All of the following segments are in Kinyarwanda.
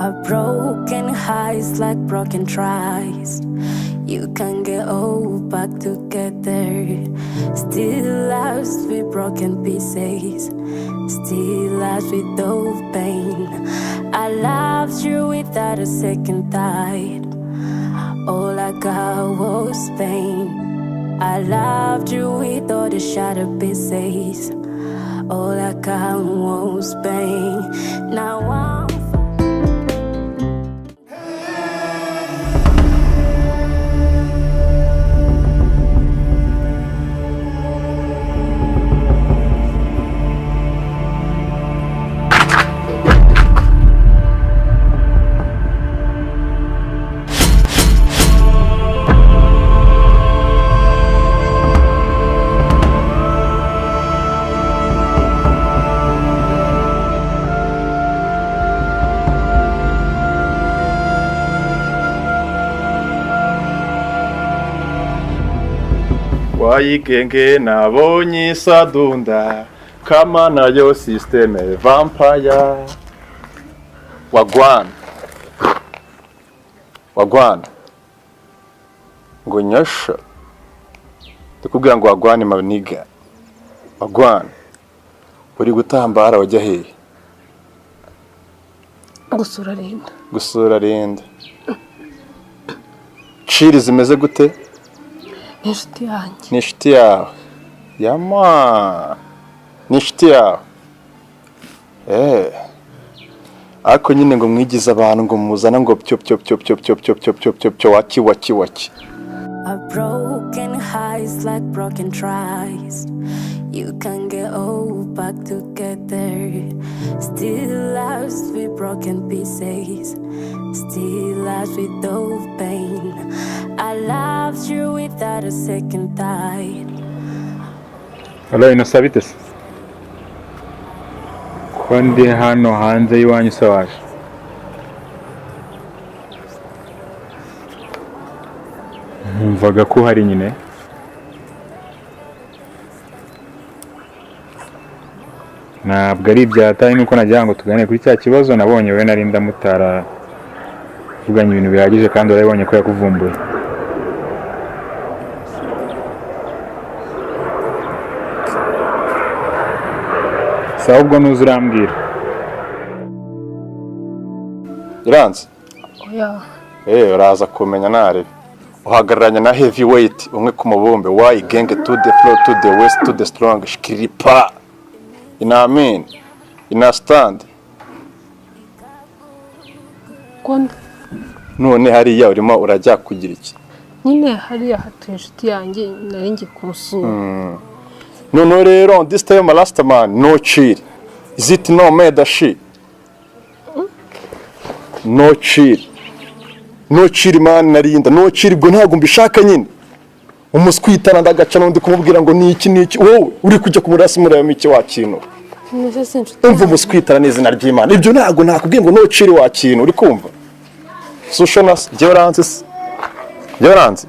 A broken heart's like broken trust. You can get all back together. Still lives with broken pieces. Still lives with no pain. I loved you without a second thought. All I got was pain. I loved you with all the shattered pieces. All I got was pain. Now I'm Wayigenge nabonye isadunda kama nayo system vampire. Wagwan wagwan ngo nyasha ndikubwira ngo wagwan mabniga wagwan uri gutambara wajya hehe? Gusura Linda. Gusura Linda. Chiri zimeze gute? Ni inshuti yanjye. Ni inshuti yawe. Yama. Ni inshuti yawe. Ariko nyine ngo mwigize abantu ngo muzana ngo pyo pyo pyo pyo pyo pyo pyo pyo pyo pyo waki waki waki. A broken heart's like broken trust. You can get all back together. Still lives with broken pieces. Still lives with no pain. I loved you without a second thought. Hello, Innocent bite se? Ko ndi hano hanze y'iwanyu se waje? Numvaga ko uhari nyine. Ntabwo ari ibyataye nuko nagira ngo tuganire kuri cya kibazo nabonye we nari ndamutara vuganye ibintu bihagije kandi warabonye ko yakuvumbuye. Sawa ubwo nuza urambwira. Iranze? Oya. Uraza kumenya narebe. Uhagararanye na heavyweight umwe ku mubumbe Y gang to the floor to the west to the strong shkiripa. Inamin. Ina stand. Konda. None hariya urimo urajya kugira iki? Nyine hariya hatuye inshuti yanjye nari ngiye kumusura. None rero this time last man no chill. Is it no made she? No chill. No chill man narinda. No chill ubwo ntago mbishaka nyine. Umuswitana ndagaca n'undi kumubwira ngo niki niki wowe uri kujya kumurasi mureba iki wakintu. Umva umuswitana n'izina ry'Imana. Ibyo ntago nakubwiye ngo no chill wakintu uri kumva. Sushonas jye uranzi se. Jye uranzi.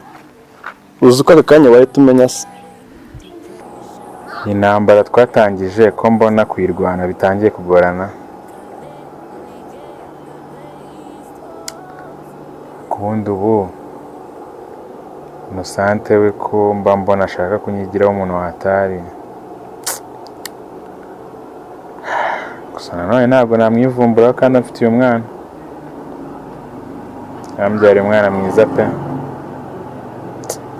Uzi uko akanya wahita umenya se. Intambara twatangije ko mbona kuyirwana bitangiye kugorana. Kubundi ubu Innocent we ko mba mbona ashaka kunyigiraho umuntu watari. Gusa nanone ntabwo namwivumbura kandi amfitiye umwana. Yambyariye umwana mwiza pe.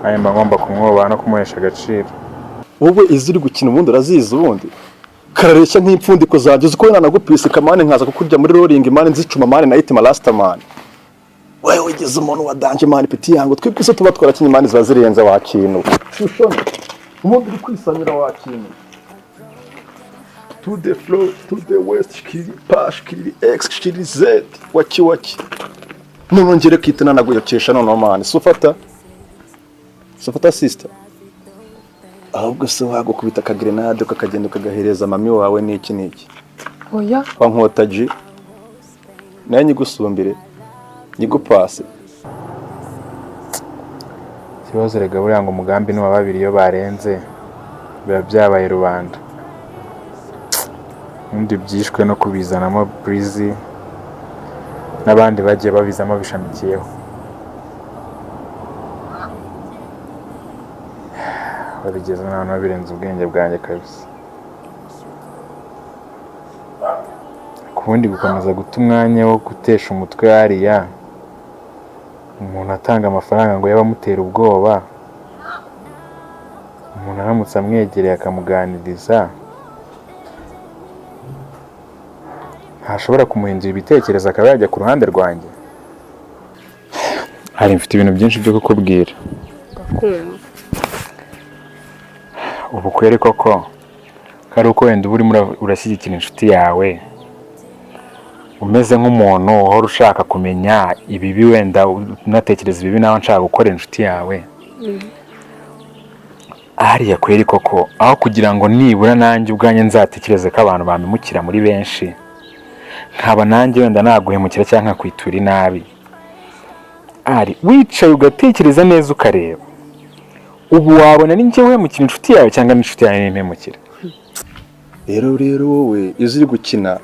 Kandi mba ngomba kumwubaha no kumuhesha agaciro. Wowe izi uri gukina ubundi urazizi ubundi karareshya nk'ipfundiko zanjye uzi ko nanagupisa kamane nkaza kukurya muri rolling man nzicuma man na itima last man. Wewe wigeze umuntu wa danje man peti yango twebwe se tuba twarakinye man ziba zirenze wakintu. Shushona ubundi uri kwisamira wakintu. To the floor to the west shkiri pa shkiri x shkiri z waki waki. None ngere kwitana naguyokesha none man sufata. Sufata sister. Ahubwo se wagukubita ka grenade ukakagenda ukagahereza mami wawe niki niki. Oya. Kwa nkota G. Naye nyigusumbire. Nyigupase. Ikibazo rega buriya ngo umugambi ni wa babiri iyo barenze biba byabaye rubanda. Undi byishwe no kubizanamo Breezy. N'abandi bagiye babizamo bishamikiyeho. Babigeze n'ahantu babirenze ubwenge bwanjye kabisa. Kubundi gukomeza guta umwanya wo gutesha umutwe hariya, umuntu atanga amafaranga ngo yabe amutera ubwoba, umuntu aramutse amwegereye akamuganiriza, ntashobora kumuhindura ibitekerezo akaba yajya ku ruhande rwanjye. Hari mfite ibintu byinshi byo kukubwira. Ubukwere koko kari uko wenda uba urimo urashyigikira inshuti yawe, umeze nk'umuntu uhora ushaka kumenya ibibi, wenda unatekereza ibibi nawe nshaka gukora inshuti yawe. Hariya kweri koko aho kugira ngo nibura nanjye ubwanjye nzatekereze ko abantu bamemukira muri benshi, nkaba nanjye wenda naguhemukira cyangwa nkakwitura inabi, ari wicaye ugatekereza neza ukareba, ubu wabona ni njye wemukira inshuti yawe cyangwa n'inshuti yawe n'impemukira. Rero wowe izi uri gukina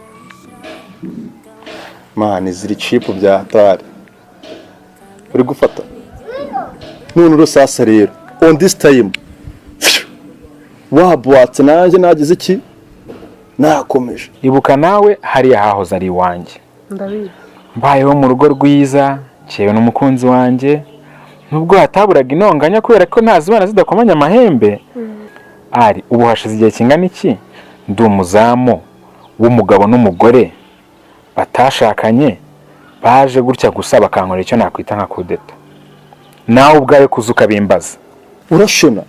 mani ziri cheap bya hatari uri gufata none urusasa. Rero on this time wabwatse nanjye nagize iki nakomeje. Ibuka nawe hariya hahoze ari iwanjye, ndabizi, mbayeho mu rugo rwiza cyewe n'umukunzi wanjye, nubwo hataburaga intonganya kubera ko ntazibana zidakomanya amahembe. Ari ubu hashize igihe kingana iki ndi umuzamu w'umugabo n'umugore batashakanye, baje gutya gusa bakankorera icyo nakwita nka kudeta. Nawe ubwawe kuza ukabimbaza. Urashona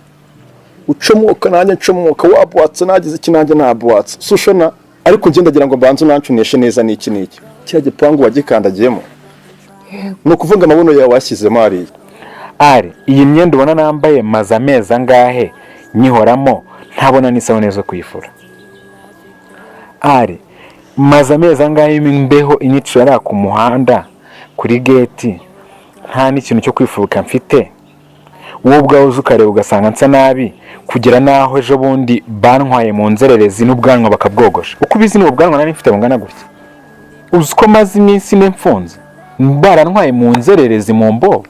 ucomoka nanjye ncomoka, wabwatse nagize iki nanjye nabwatse, si ushona ariko njye ndagira ngo mbanze unancuneshe neza n'iki n'iki. Kiriya gipangu wagikandagiyemo ni ukuvuga amabuno yawe washyizemo hariya. Ari iyi myenda ubona nambaye maze amezi angahe nyihoramo ntabona n'isabune zo kuyifura. Ari maze amezi angahe imbeho inyicira ku muhanda kuri geti nta n'ikintu cyo kwifuka mfite. Wowe ubwawe uza ukareba ugasanga nsa nabi, kugera naho ejo bundi bantwaye mu nzererezi n'ubwanwa bakabwogosha. Uko ubizi ni ubwanwa nari mfite bungana gutya, uzi ko maze iminsi ine mfunze barantwaye mu nzererezi mu mbobo.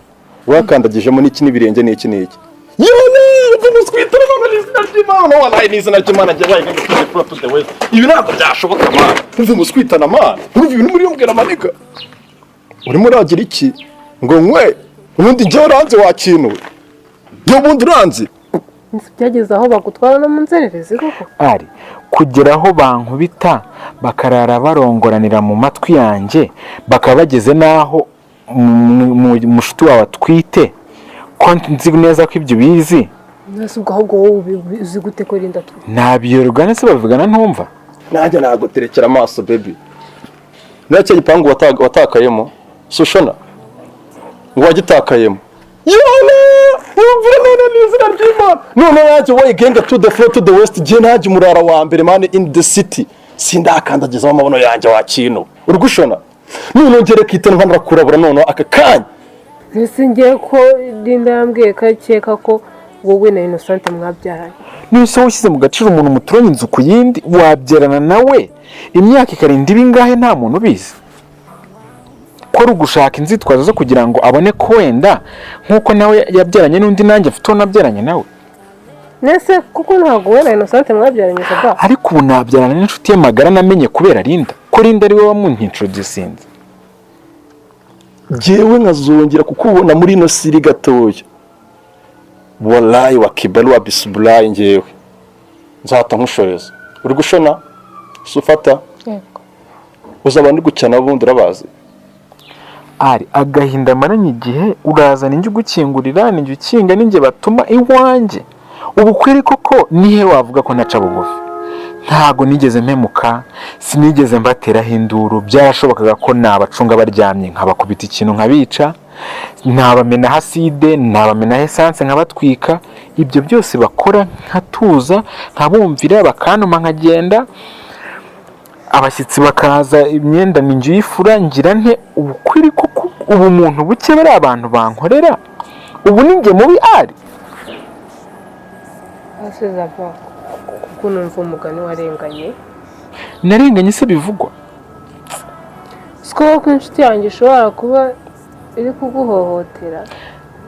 Wakandagijemo n'iki n'ibirenge n'iki n'iki. Yone umuswitara none n'izina ry'Imana, wallahi n'izina ry'Imana njye wayi ngende kuri to the west. Ibi ntabwo byashoboka man. Umva umuswitana man, urumva ibintu muri yombwira manika. Urimo uragira iki ngo nkwe ubundi njye uranze wakintu. Yo bundi uranze. Byageze aho bagutwara no mu nzererezi koko. Ari kugera aho bankubita bakarara barongoranira mu matwi yanjye, bakaba bageze naho mushuti wawe atwite, ko nzi neza ko ibyo bizi. Nese ubwo ahubwo wowe uzi gute ko Linda atwite? Nabyorwa se bavugana ntumva. Nanjye naguterekera amaso baby. Nacyo gipangu watakayemo si ushona ngo wagitakayemo. Yone umvira none n'izina ry'Imana. None nanjye wayi genga to the floor to the west, njye nanjye umurara wa mbere man in the city sindakandagizamo amabuno yanjye wakintu. Uri gushona none ngere kitana nkamara kurabura none aka kanya. Nese ngiye ko Linda yambwiye ko akeka ko wowe na Innocent mwabyaranye. Nese ushyize mu gaciro umuntu muturanye inzu ku yindi wabyarana nawe imyaka ikarinda ibingahe nta muntu ubizi. Ko ari ugushaka inzitwazo zo kugira ngo abone ko wenda nkuko nawe yabyaranye n'undi nanjye mfite uwo nabyaranye nawe. Nese kuko ntabwo wowe na Innocent mwabyaranye saba. Ariko ubu nabyarana n'inshuti ye magara namenye kubera Linda, ko Linda ari we wamuntintroducinze. Jewe nkazongera kukubona muri ino siri gatoya. Wallahi wa kibalu wa bisbulayi ngewe nzahita nkushoreza. Uri gushona sufata yego uzaba ndi gukina bundi urabazi. Ari agahinda maranye igihe urazana injye ugukingurira ninjye ukinga ninjye batuma iwanjye. Ubu kweri koko nihe wavuga ko naca bugufi? Ntago nigeze mpemuka, sinigeze mbateraho induru, byarashobokaga ko nabacunga baryamye nkabakubita ikintu nkabica, nabamena acide, nabamena essence nkabatwika. Ibyo byose bakora nkatuza nkabumvira bakantuma nkagenda, abashyitsi bakaza imyenda ninjye uyifura ngira nte. Ubukwiri koko ubu muntu buke bari abantu bankorera ubu ninjye mubi. Ari asiza ba kuko numva umugani warenganye. Narenganye se bivugwa? Uzi ko inshuti yanjye ishobora kuba iri kuguhohotera.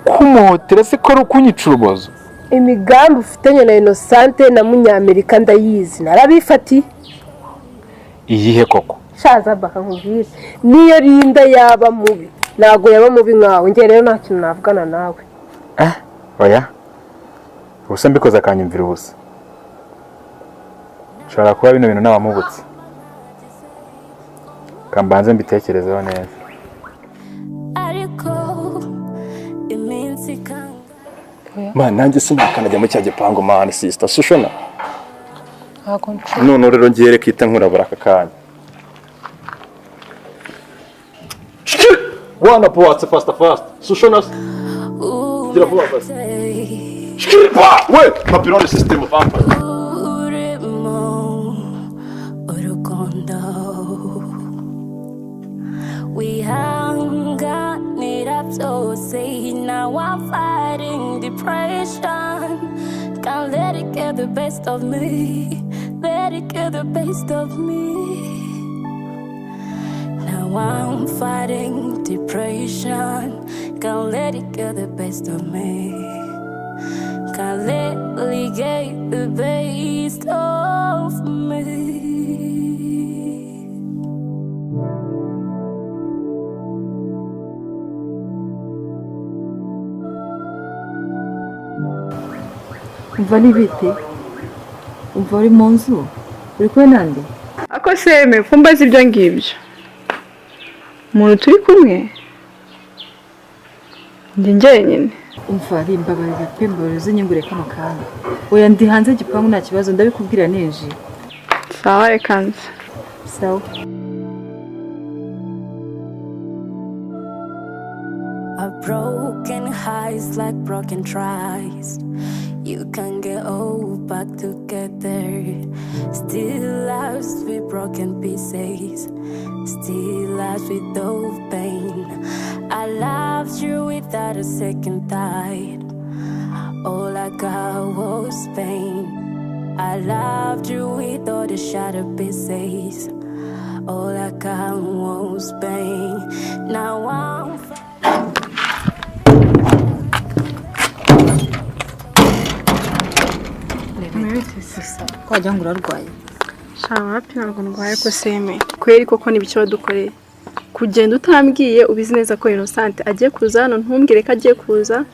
Kumuhotera se ko ari ukunyica urubozo? Imigambi ufitanye na Innocente na Munyamerika ndayizi, narabifatiye. Iyihe koko? Shaza baka nkubwire, niyo Linda yaba mubi ntabwo yaba mubi nkawe. Njye rero nta kintu navugana nawe. Oya, ubusa mbikoze akanyumvira ubusa. Nshobora kuba bino bintu nabamubutse. Kambanze mbitekerezeho neza. Ariko iminsi ikanga. Man, nanjye sinakanajya muri cya gipangu man sister, sushona. Ntabwo nshobora. None rero ngiye reka ite nkurabura aka kanya. Wana buwatse fasta fasta. Sushona. Gira vuba basi. We, papirone system vampa. Urimo urukundo wihanganira byose. Now I'm fighting depression. Can't let it get the best of me. Let it get the best of me. Now I'm fighting depression. Can't let it get the best of me. Can't let it get the best of me. Umva n'ibite, umva uri mu nzu uri kumwe nande? Ako seme kumbaza ibyo ngibyo. Umuntu turi kumwe njye njyenyine. Umva ari imbabarira pe, mbabarira uzinyungure kano kanya. Oya ndi hanze y'igipangu nta kibazo, ndabikubwira ninjiye. Sawa reka nze. Sawa. A broken heart's like broken trust. You can get all back together. Still lives with broken pieces. Still lives with no pain. I loved you without a second thought. All I got was pain. I loved you with all the shattered pieces. All I got was pain. Now I'm Ko wagira ngo urarwaye. Shawa ntabwo ndwaye ko seme. Kweri koko nibicyo wadukoreye. Kugenda utambwiye ubizi neza ko Innocente agiye kuza hano, ntumbwire ko agiye kuza.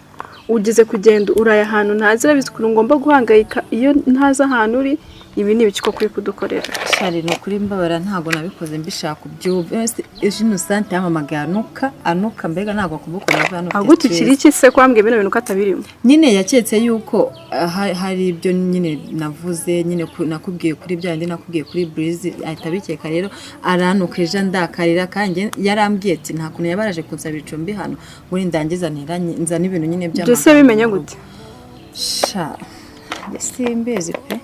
Ugize kugenda uraye ahantu ntazi, urabizi ukuntu ngomba guhangayika iyo ntazi ahantu uri. Ibi ni ibiki koko uri kudukorera? Shari ni ukuri mbabara, ntabwo nabikoze mbishaka ubyumve. Ejo Innocente yampamagaye anuka anuka, mbega ntabwo akumbuka nava hano. Agutukira iki se ko wambwiye bino bintu ko atabirimo? Nyine yaketse yuko hari ibyo nyine navuze nyine nakubwiye kuri bya bindi nakubwiye kuri Breeze, ahita abikeka rero aranuka ejo ndakarira. Kandi yarambwiye ati nta kuntu yabaraje kunsabira icumbi hano ngo nindangiza nzane ibintu nyine by'amagambo. Byose bimenye gute? Sha simbizi pe.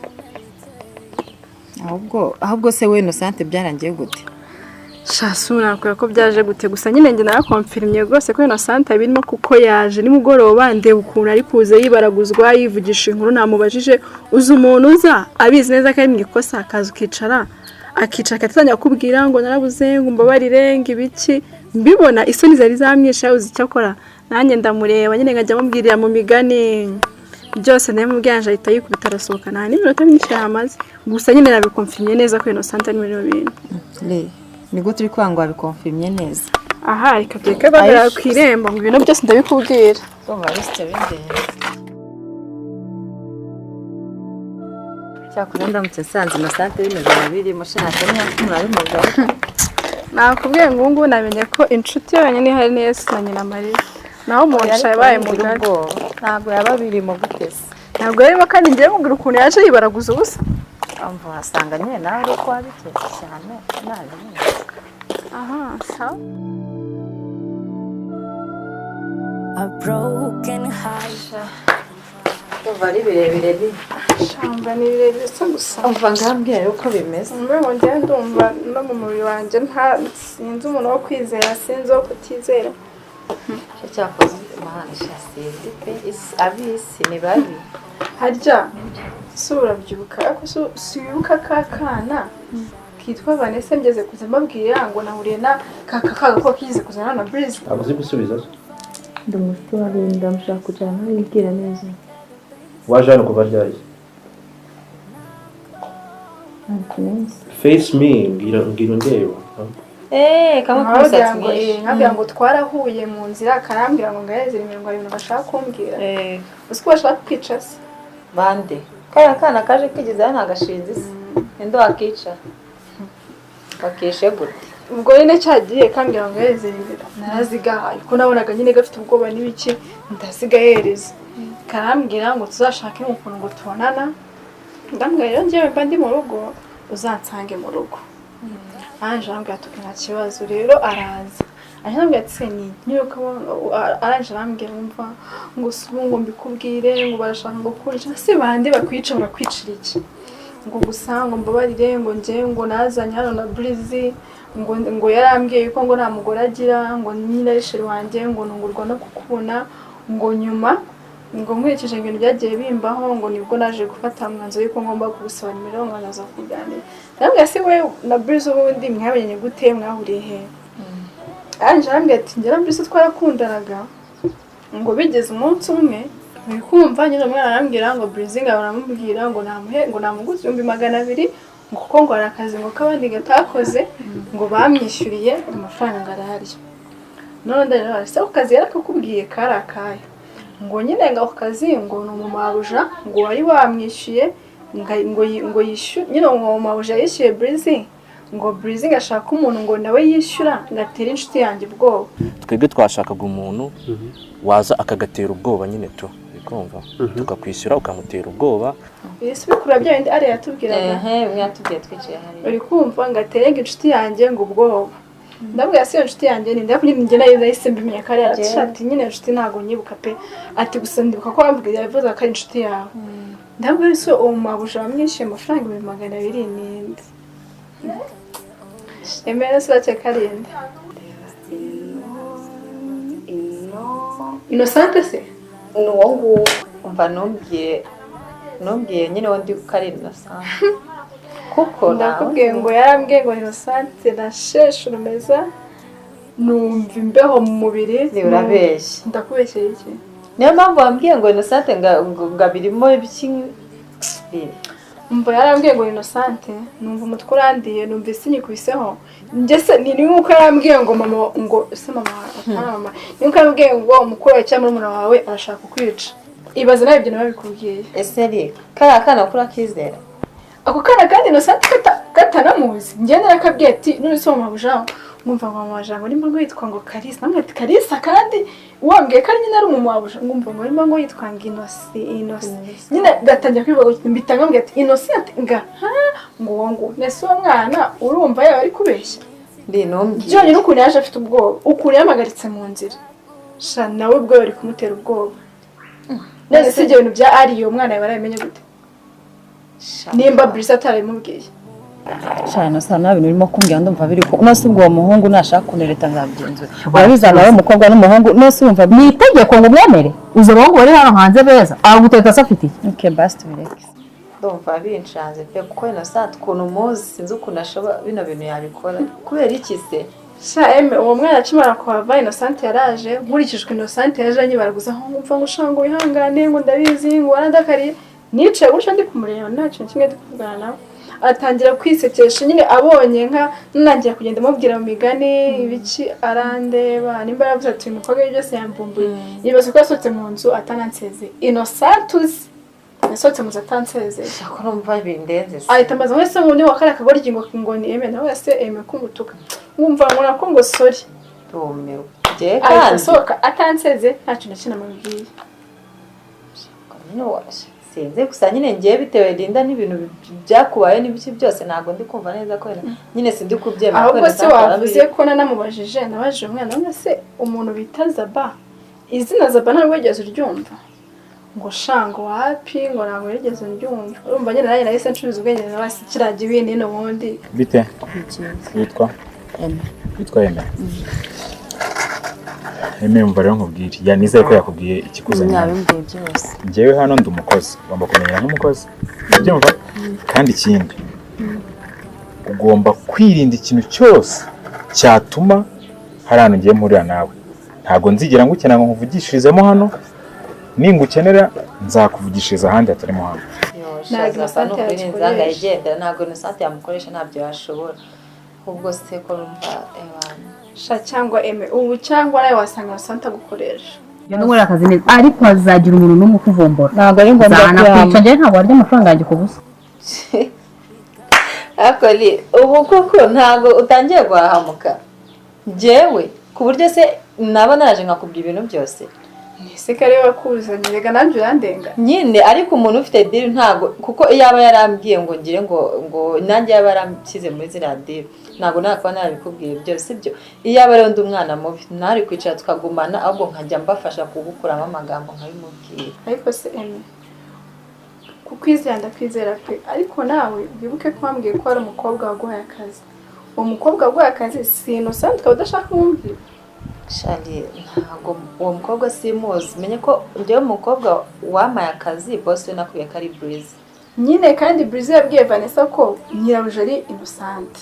Ahubwo se we Innocente byarangiye gute? Sha nakubwira ko byaje gute, gusa nyine njye narakonfirmye rwose ko Innocente abirimo kuko yaje nimugoroba ndeba ukuntu ari kuza yibaraguzwa yivugisha inkuru namubajije. Uzi umuntu uza abizi neza ko ari mu ikosa, akaza ukicara akicara akatangira kukubwira ngo narabuze ngo mbabarire ngo ibiki, mbibona isoni zari zamwishe uzi icyo akora. Nanjye ndamureba nyine nkajya mubwirira mu migani byose ndamubwira ahita yikubita arasohoka, nta n'iminota myinshi yamaze. Gusa nyine nabikonfirmye neza ko Innocente ari muri bino bintu. Ni gute uri kwanga wabikonfirmye neza? Aha reka tureke guhagarara ku irembo ngo ibintu byose ndabikubwira. Cyakora ndamutse nsanze Innocente bimeze nka birimo sha ntacyo mugabo. Nakubwiye ngo ubu ngubu namenye ko inshuti yonyine ihari ni Yesu na nyina Mariya. Naho umuntu yabaye mugari ntabwo yaba birimo gute se? Ntabwo yarimo, kandi ngiye nkubwira ukuntu yaje yibaraguza ubusa. Umva wasanga nyine nawe ari uko wabiketse cyane nabimenye. Aha sawa. A broken heart. Umva ari birebire ni. Shamba ni birebire se gusa. Umva ngambwira yuko bimeze. Umva njye ndumva no mu mubiri wanjye nta sinzi umuntu wo kwizera sinzi wo kutizera. Cyakoze Imana sha sinzi pe, abisi ni babi. Harya si urabyibuka ariko si wibuka ka kana Kitwa Vanessa ngeze kuza mbabwira ngo nahuriye na kaka ko kize kuzana na Breeze. Ntabwo uzi gusubiza se? Ndi umushuti wa Linda mushaka kujyana nabibwira neza. Waje hano kuva ryari? Face me mbwira ndeba. Kamwe kumusatsi mwinshi. Nkabwira ngo twarahuye mu nzira karambwira ngo ngaheze imirongo ibintu bashaka kumbwira. Uzi ko bashaka kwica se? Bande. Kaya kana kaje kigeze hano agashinzi se. Ndo akica. Bakishe gute? Ubwo nyine cyagiye kambwira ngo ngaheze imbere. Narazigahaye ko nabonaga nyine gafite ubwoba n'ibiki ndasigahereza. Karambwira ngo tuzashake ukuntu ngo tubonana. Ndambwira rero njyewe mba ndi mu rugo uzansange mu rugo. Anje arambwira ati nta kibazo rero araza. Anje arambwira ati se ni nyuko aranje arambwira umva ngo subu ngo mbikubwire ngo barashaka ngo kunca se bande bakwica barakwicira iki ngo gusa ngo mbabarire ngo nje ngo nazanye hano na Breezy ngo ngo yarambwiye yuko ngo nta mugore agira ngo nyine ari sheri wanjye ngo nungurwa no kukubona ngo nyuma ngo nkurikije ibintu byagiye bimbaho ngo nibwo naje gufata umwanzuro yuko ngomba kugusaba nimero ngo naza kuganira. Ndambwira se we na Breezy ubundi mwamenye gute mwahuriye he? Anje arambwira ati njye na Breezy twarakundanaga ngo bigeze umunsi umwe uri kumva nyine umwana arambwira ngo Breezy ngo aramubwira ngo namuhe ngo namuguze 200,000 ngo kuko ngo hari akazi ngo k'abandi gatakoze ngo bamwishyuriye amafaranga ararya. None ndabona se ako kazi yarakakubwiye kari akahe? Ngo nyine ngo ako kazi ngo ni umumabuja ngo wari wamwishyuye ngo yishyure nyine ngo umumabuja yishyuye Breezy ngo Breezy ngashaka umuntu ngo nawe yishyura ngatera inshuti yanjye ubwoba. Twebwe twashakaga umuntu waza akagatera ubwoba nyine tu bikumva tukakwishyura ukamutera ubwoba. Ese bikura bya bindi ari yatubwiraga mwatubwiye twicaye hari uri kumva ngaterega inshuti yanjye ngo ubwoba. Ndabwira se inshuti yanjye ni ndakuri njye nayo nahise mbimenya kare ati nyine inshuti ntago nyibuka pe ati gusa ndibuka ko wambwiye yavuze ko ari inshuti yawe. Ndabwira se uwo mabuja wamwishyuye amafaranga 200,000 ninde? Emera se karinde. Innocente se? Nuwo nguwo umva numbwiye nyine wondi ko ari Innocente. Kuko ndakubwiye ngo yarambwiye ngo Innocente nasheshe urumeza numva imbeho mu mubiri. Urabeshya. Ndakubeshyeye iki? Niyo mpamvu wambwiye ngo Innocente ngo birimo ibiki. Umva yarambwiye ngo Innocente numva umutwe urandiye numva isi nyikubiseho njye se ni nkuko yarambwiye ngo mama ngo se mama mama ni nkuko yarambwiye ngo umukuru wawe cyangwa murumuna wawe arashaka kukwica. Ibaze nawe ibyo nabikubwiye. Ese reka kariya kana kuri akizera ako kana kandi Innocente katanamuzi njye narakabwiye ati none se mama buja ngumva ngo mama buja ngo nimba ngo yitwa ngo Kalisa namwe ati Kalisa kandi wambwiye ko ari nyine ari umuma buja ngumva ngo nimba ngo yitwa ngo Innocente nyine gatangira kwivuga mbitanga mbwiye ati Innocente nga ngo uwo ngo nese uwo mwana urumva yaba ari kubeshya ndi byonyine ukuntu yaje afite ubwoba ukuntu yamagaritse mu nzira sha nawe ubwo bari kumutera ubwoba. None se ibyo bintu bya ari uwo mwana yaba yarabimenye gute nimba Breezy atarabimubwiye? Cyane usa nabi urimo kumbwira ndumva biri ko nose ubwo muhungu nashaka kunereta nzabyenzura urabizana nawe umukobwa n'umuhungu nose urumva ni itegeko ngo umwemere uzi abahungu bari hano hanze beza aguteta se afite iki? Okay basi tubireke. Ndumva binshanze pe kuko Innocente ukuntu muzi sinzi ukuntu ashobora bino bintu yabikora kubera iki se? Sha eme uwo mwana akimara kuhava Innocente yaraje nkurikijwe Innocente yaje anyibaraguza aho ngumva ngo shango wihangane ngo ndabizi ngo warandakariye nicaye gutyo ndi kumureba nta kintu kimwe ndi kuvugana nawe atangira kwisekesha nyine abonye nka nangira kugenda amubwira mu migani ibiki arandeba nimba yaravuze ati uyu mukobwa byose yambumbuye yibaza ko yasohotse mu nzu atanansezeye. Innocente uzi yasohotse mu nzu atansezeye ko numva bindenze se ahita ambaza wese ngo ni wakara akagoryi ngo ngo ni eme nawe se eme kumutuka ngumva ngo nako ngo sorry ndumiwe je kandi asohoka atansezeye nta kintu na kimwe namubwiye. Sinzi gusa nyine ngiye bitewe Linda n'ibintu byakubaye n'ibiki byose ntabwo ndi kumva neza ko nyine sindi kubyemera. Ahubwo se wavuze ko nanamubajije nabajije umwana none se umuntu bita Zaba izina Zaba ntabwo wigeze uryumva ngo shango wapi ngo ntabwo yigeze ndyumva urumva nyine nanjye nahise ncuruza ubwenge nabasi kirajya ibindi n'ubundi bite witwa Eme witwa Eme Eme mva rero nkubwire ya nizeye ko yakubwiye ikikuzanye nabimbwiye byose. Njyewe hano ndi umukozi ugomba kumenya nk'umukozi ubyumva kandi ikindi Ugomba kwirinda ikintu cyose cyatuma hari ahantu ngiye mpurira nawe. Ntabwo nzigera ngukenera ngo nkuvugishirizemo hano, ningukenera nzakuvugishiriza ahandi hatarimo hano. Ntabwo Innocente Nzanga yagikoresha. Yigendera, ntabwo Innocente yamukoresha, ntabyo yashobora. Ubwo se ko numva ebana. Sha cyangwa eme ubu cyangwa nawe wasanga Innocente agukoresha. Njye nkorera akazi neza, ariko hazagira umuntu n'umwe ukuvumbura. Ntabwo ari ngombwa Nzanakwica. kuyama. Njye ntabwo warya amafaranga yanjye ku busa. Ariko ubu koko ntabwo utangiye guhahamuka njyewe, ku buryo se naba naraje nkakubwira ibintu byose? Ese ko ariwe wakuzanye, rega nanjye urandenga. Nyine ariko umuntu ufite deal ntabwo, kuko iyo aba yarambwiye ngo ngire ngo nanjye yaba yaranshyize muri ziriya deal, ntabwo nakuba narabikubwiye byose. Sibyo, iyo aba ariyo ndi umwana mubi ntari kwicara tukagumana, ahubwo nkajya mbafasha kugukuramo amagambo nkabimubwira. Ariko se eme, kukwizera ndakwizera pe, ariko nawe wibuke ko wambwiye ko hari umukobwa waguhaye akazi. Uwo mukobwa waguhaye akazi si Innocent? Ukaba udashaka kumubwira? Shali, ntabwo uwo mukobwa simuzi. Menye ko njyewe umukobwa wampaye akazi, boss we nakubwiye ko ari Breeze. Nyine kandi Breeze yabwiye Vanessa ko nyirabuja ari Innocent,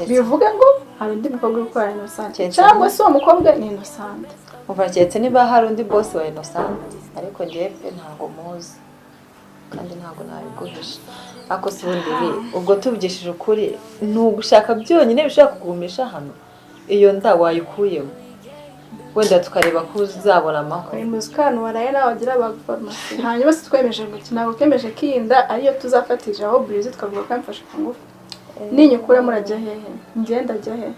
bivuga ngo hari undi mukobwa uri gukorana Innocent, cyangwa se uwo mukobwa ni Innocent. Umva, keretse niba hari undi boss wa Innocent, ariko njyewe pe ntabwo muzi kandi ntabwo nabiguhisha. Ariko si ubundi ibi, ubwo tubigishije ukuri, ni ugushaka byonyine bishobora kugumisha hano. Iyo nda wayikuyemo wenda tukareba ko uzabona amahoro. Uyu muzikano waraye nawe wagira abafarumasi. Hanyuma se twemeje ngo iki? Ntabwo twemeje ko iyi nda ariyo tuzafatira aho Breeze, tukavuga ko yamfashe ku ngufu? Ninyukura murajya hehe? Ngenda ajya he?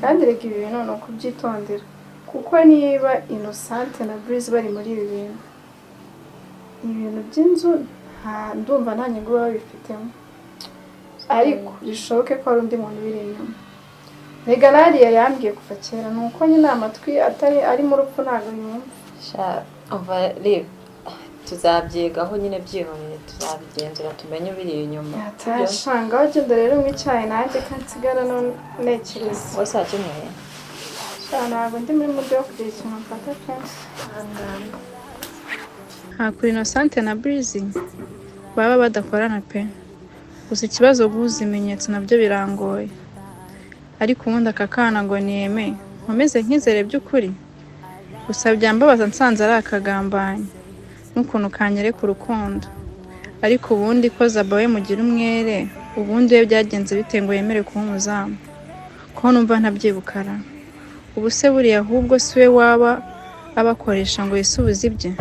Kandi reka, ibi bintu ni ukubyitondera, kuko niba Innocent na Breeze bari muri ibi bintu, ibintu by'inzu, nta ndumva nta nyungu baba babifitemo, ariko bishoboke ko hari undi muntu ubiri inyuma. Rega nariya yambwiye kuva kera, ni uko nyine amatwi atari ari mu rupfu ntabwo yumva. Sha, umva reba, tuzabyigaho nyine, byihorere, tuzabigenzura tumenye ubiri inyuma. Yatashanga agenda rero unywa icyayi, nanjye ko nsigara no ntekereza. Wose wakinyweye? Sha, ntabwo ndi muri mood yo kugira ikintu mfata kenshi. Nta kuri Innocent na Breezy baba badakorana pe. Gusa ikibazo guhuza ibimenyetso nabyo birangoye. Ariko ubundi aka kana ngo niyeme, nkomeze nkizere by'ukuri? Gusa byambabaza nsanze ari akagambanyi n'ukuntu kanyereka urukundo. Ariko ubundi ko Zaba we mugira umwere, ubundi we byagenze bite ngo yemere kuba umuzamu? Ko numva ntabyibukara. Ubu se buriya ahubwo si we waba abakoresha ngo yisubize ibye?